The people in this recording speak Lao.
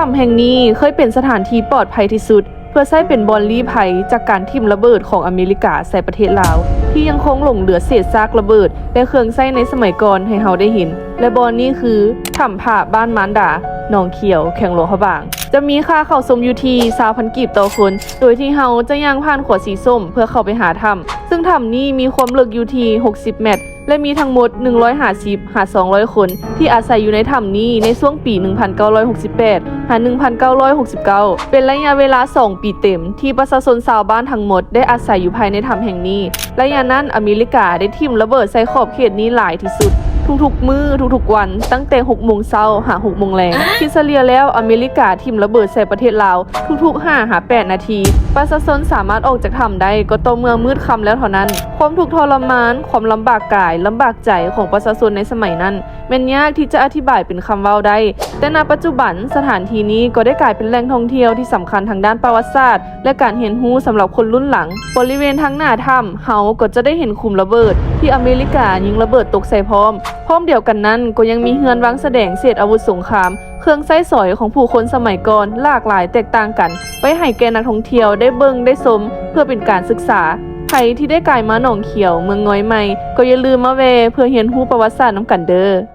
ຖ້ຳແຫ່ງນີ້ເຄີຍເປັນສະຖານທີ່ປອດໄພທີ່ສຸດ ເພື່ອໃຊ້ເປັນບ່ອນລີ້ໄພຈາກການຖິ້ມລະເບີດຂອງອາເມລິກາໃສ່ປະເທດລາວ ທີ່ຍັງຄົງຫຼົງເຫຼືອເສດຊາກລະເບີດ ແລະ ເຄື່ອງໃຊ້ໃນສະໄໝກ່ອນໃຫ້ເຮົາໄດ້ເຫັນ ແລະ ບ່ອນນີ້ຄື ຖ້ຳພະບ້ານມານດາ ໜອງຂຽວ ແຂວງຫຼວງພະບາງ. ຈະມີຄ່າເຂົ້າຊົມຢູ່ທີ່ຊາວພັນກີບຕໍ່ຄົນ ໂດຍທີ່ເຮົາຈະຍ່າງຜ່ານຂົວສີສົ້ມເພື່ອເຂົ້າໄປຫາຖ້ຳ ຊຶ່ງຖ້ຳນີ້ມີຄວາມເລິກຢູ່ທີ່ຫົກສິບແມັດ ແລະ ມີທັງໝົດໜຶ່ງຮ້ອຍຫ້າສິບຫາສອງຮ້ອຍຄົນ ທີ່ອາໄສຢູ່ໃນຖ້ຳນີ້ໃນຊ່ວງປີໜຶ່ງພັນເກົ້າຮ້ອຍຫົກສິບແປດຫາໜຶ່ງພັນເກົ້າຮ້ອຍຫົກສິບເກົ້າ ເປັນໄລຍະເວລາສອງປີເຕັມ ທີ່ປະຊາຊົນຊາວບ້ານທັງໝົດໄດ້ອາໄສຢູ່ພາຍໃນຖ້ຳແຫ່ງນີ້. ໄລຍະນັ້ນ ອາເມລິກາໄດ້ຖິ້ມລະເບີດໃສ່ຂອບເຂດນີ້ຫຼາຍທີ່ສຸດ ທຸກໆມື້ ທຸກໆວັນ ຕັ້ງແຕ່ຫົກໂມງເຊົ້າຫາຫົກໂມງແລງ. ຄິດສະເລ່ຍແລ້ວ ອາເມລິກາຖິ້ມລະເບີດໃສ່ປະເທດລາວ ທຸກໆຫ້າຫາແປດນາທີ ປະຊາຊົນສາມາດອອກຈາກຖ້ຳໄດ້ກໍຕໍ່ເມື່ອມືດຄ່ຳແລ້ວເທົ່ານັ້ນ. ຄວາມທຸກທໍລະມານ, ຄວາມລຳບາກກາຍ, ລຳບາກໃຈຂອງປະຊາຊົນໃນສະໄໝນັ້ນ ແມ່ນຍາກທີ່ຈະອະທິບາຍເປັນຄຳເວົ້າໄດ້, ແຕ່ນະປັດຈຸບັນ ສະຖານທີ່ນີ້ກໍໄດ້ກາຍເປັນແຫຼ່ງທ່ອງທ່ຽວທີ່ສຳຄັນທາງດ້ານປະຫວັດສາດ ແລະ ການຮຽນຮູ້ສຳລັບຄົນລຸ້ນຫຼັງ. ບໍລິເວນທາງໜ້າຖ້ຳ ເຮົາກໍຈະໄດ້ເຫັນຂຸມລະເບີດທີ່ອາເມລິກາຍິງລະເບີດຕົກໃສ່ພ້ອມ. ພ້ອມດຽວກັນນັ້ນ ກໍຍັງມີເຮືອນວາງສະແດງເສດອາວຸດສົງຄາມ, ເຄື່ອງໃຊ້ສອຍຂອງຜູ້ຄົນສະໄໝກ່ອນຫຼາກຫຼາຍແຕກຕ່າງກັນ ໄວ້ໃຫ້ແກ່ນັກທ່ອງທ່ຽວໄດ້ເບິ່ງໄດ້ຊົມ ເພື່ອເປັນການສຶກສາ. ໃຜທີ່ໄດ້ກາຍມາໜອງຂຽວ ເມືອງງອຍໃໝ່ ກໍຢ່າລືມມາແວ່ເພື່ອຮຽນຮູ້ປະຫວັດສາດນຳກັນເດີ້.